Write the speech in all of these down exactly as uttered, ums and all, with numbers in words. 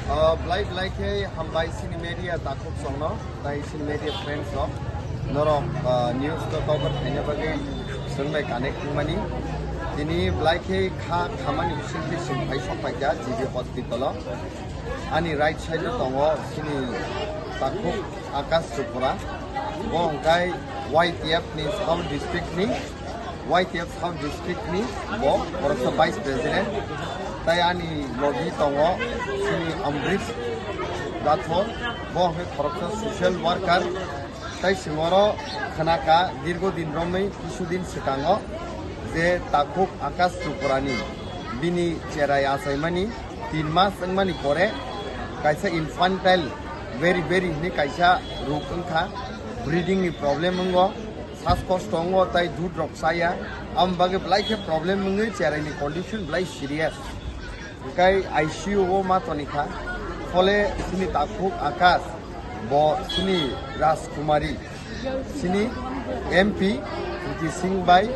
Uh, belai belai khe hambai chini media takhuk chongno, tai chini media friends rok. Norok, uh, news to cover khaina bagwi chwng bai connect wngmani. Tini belai khe kha khamani bisingtwi chwng phai sok phaikha G B hospital o. Ani right side o tongo chini takhuk Akash Tripura. Bo hwnkhe Y T F ni South District ni Y T F South District ni bo khoroksa Vice President, tai ani logi tongo chini Ambrish Rathore, bo hwnkhe khoroksa social worker, tai chwng oro khwnakha dirgo din romwi kisu din swkango je takhuk Akash Tripura ni bini cherai achaimani tin mas wngmani pore kaisa infantile very very hwnwi kaisa ruk wngkha, breathing ni problem wngo, sas kosto wngo tai dud rok chaya, aboni bagwi belai khe problem wngwi cherai ni condition belai serious. Hwnkhe I C U o ma toni kha, phole chini takhuk Akash, bo chini Rajkumari, chini M P Kriti Singh bai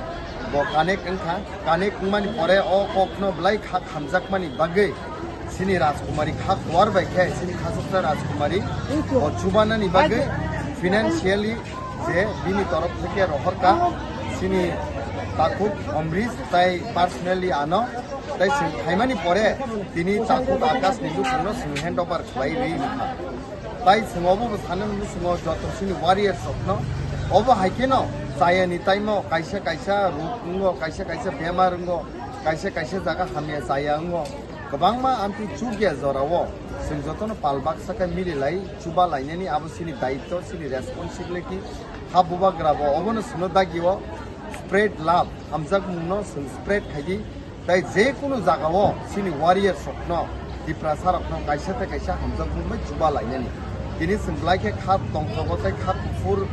bo connect wngkha, connect wngmani pore o kokno belai kha khamjakmani bagwi chini Rajkumari kha kuar bai khe chini khasuksa Rajkumari bo chubanani bagwi financially je bini torof theke rohorkha chini takhuk Ambrish tai personally ano tai chwng phaimani pore tini takhuk Akash ni bwswkno chwng hand over khlai rwi wngkha. Tai chwng obo bo sana hwnwi chwng o joto chini warriors rokno obo hai kheno chayani time o kaisa kaisa ruk wngo, kaisa kaisa bemar wngo, kaisa kaisa jaga hamya chaya wngo. Kwbangma amtwi chukya jorao chwng jotono pal baksa khe mililai chuba lainani abo chini daitto, chini responsibility. Ha bubagra bo obono chwngno dagio spread love, hamjakmungno chwng spread khaidi. Tai je kunu jagao chini warriors rokno, Tiprasa rokno kaisa tei kaisa hamjakmung bai chuba lainani. Tini chwng belai khe kha tongthogo tei kha kuphur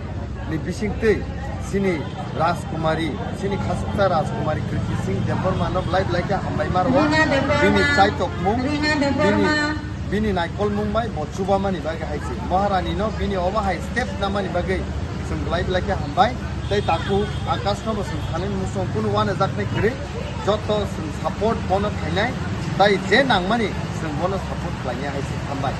ni bisingtwi chini Rajkumari, chini khasuksa Rajkumari Kriti Singh Debbarma no belai belai khe hambai ma rwo. Bini chaitokmung, bini, bini naikolmung bai bo chubamani bagwi hai se. Maharani no bini obo hai step namani bagwi chwng belai belai khe hambai. Tei takhuk Akash no bo chwng thani musong kunu uanajaknai kwrwi. Joto chwng support bono khainai, tai je nangmani chwng bono support khlainai hai se, hambai.